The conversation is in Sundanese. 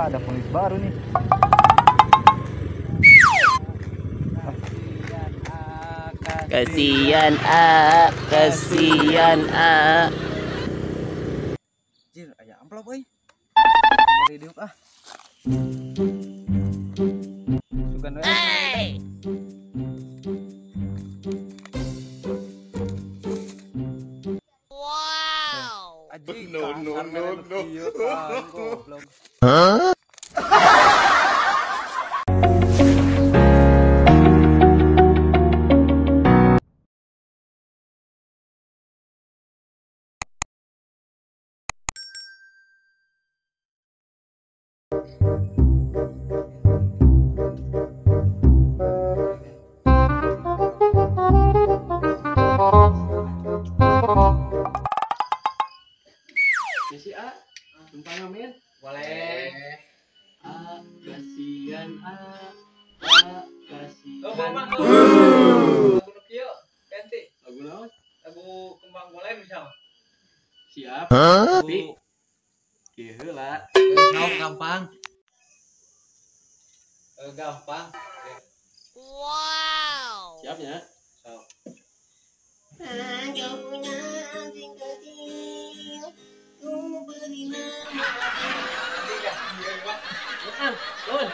Wah, ada pengemis baru nih. Kasihan A, kasihan A. Jir, aya amplop euy. Bari diuk ah. Sugan we. Wow. Anjing, No, no, no, no. Goblok. Huh? Misi A, numpang ngamen? Boleh. A, kasihan A, A, kasihan. Oh, Bang, lagu nu kieu, ganti. Lagu naon? Lagu Kembang Boleh bisa. Siap. Tapi kieu heula. Sok gampang. Gampang. Wow. Siap nya? Sok. Kau punya anjing kecil, ku beri nama. Anjing dah, ieu mah. Bukan, nuhun.